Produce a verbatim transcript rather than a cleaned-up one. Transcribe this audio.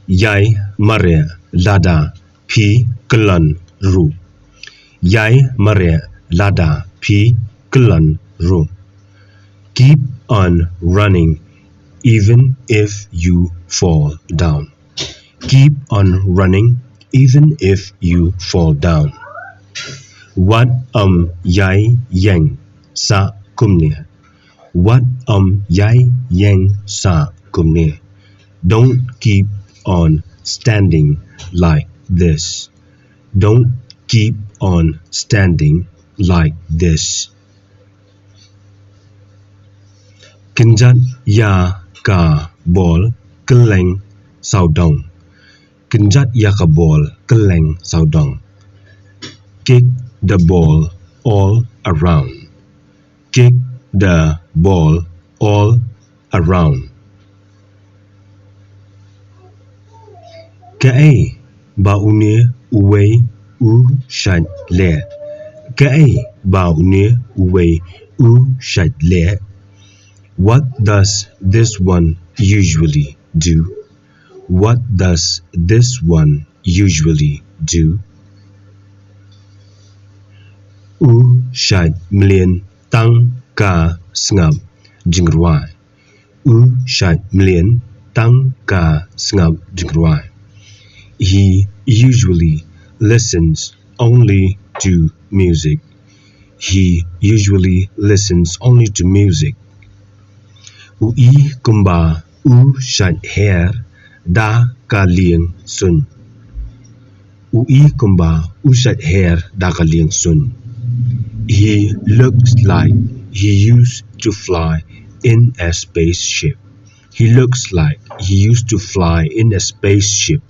Ïai mareh lada phi kyllon ruh. Ïai mareh lada phi kyllon ruh. Keep on running even if you fall down. Keep on running even if you fall down. Wat ym ïai ïeng sah kumne. Wat ym ïai ïeng sah kumne. Don't keep on standing like this. Don't keep on standing like this. Kynjat ïa ka bol kylleng sawdong. Kynjat ïa ka bol kylleng sawdong. Kick the ball all around. Kick the ball all around. Kaei ba une uwei u shait leh? Kaei ba une uwei u shait leh? What does this one usually do? What does this one usually do? U shait mlien tang ka sngap jingrwai. U shait mlien tang ka sngap jingrwai. He usually listens only to music. He usually listens only to music. U i kumba u shait her da ka lieng suiñ. U i kumba u shait her da ka lieng suiñ. He looks like he used to fly in a spaceship. He looks like he used to fly in a spaceship.